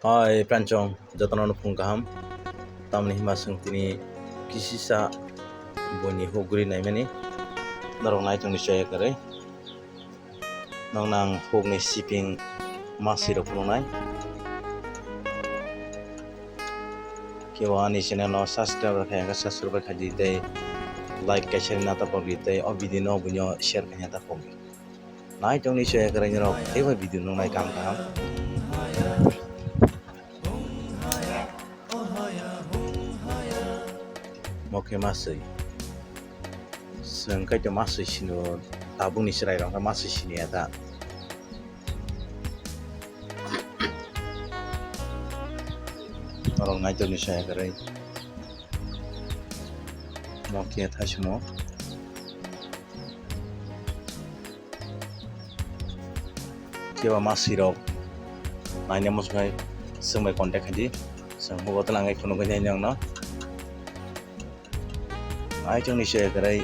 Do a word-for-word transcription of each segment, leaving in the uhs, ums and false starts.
Hai pranchong, jotono no phung kaham. Tamni hima chwng tini kisisa buini huk guri naimani. Norok nai tongni chaya kwrwi. Nokno ang hukni siping maswi rok phunuknai. Kebo ani channel no subscribe rok khaiyakhe subscribe khaidi tei like kaisa ri nata pokdi tei o video no buino share khaina ta pokdi. Nai tongni chaya kwrwi rok teibo video no nai kaham kaham. Mo khe maswi. Chwng kaitor maswi sino, tabukni chwrairok khe maswi siniya ta. Norok naitok ni saya kwrwi. Mo khe thaisimo. Kebo maswi rok naina muchungnai chwng bai contact khaidi. Chwng bo tlang bai phunugwi nai nangno. Ai chwngni se kwrwi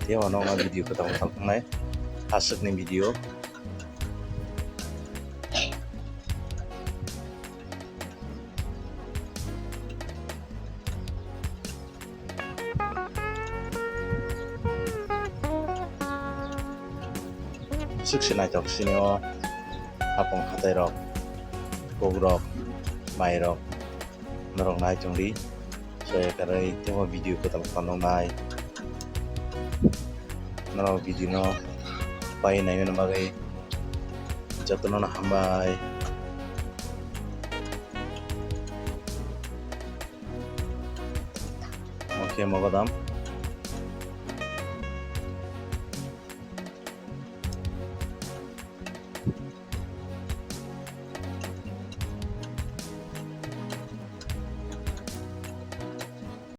tei uano wngma video kwtal kwtal thangnai, aswkni video. Aswk se naithok sini o hapung hatai rok, kok rok, mai rok, norok nai chwng di. Chaya kwrwi teibo video kwtal kwtal nuknai. Norok video no pai naimani bagwi jotono no hambai. Mo khe mogodam.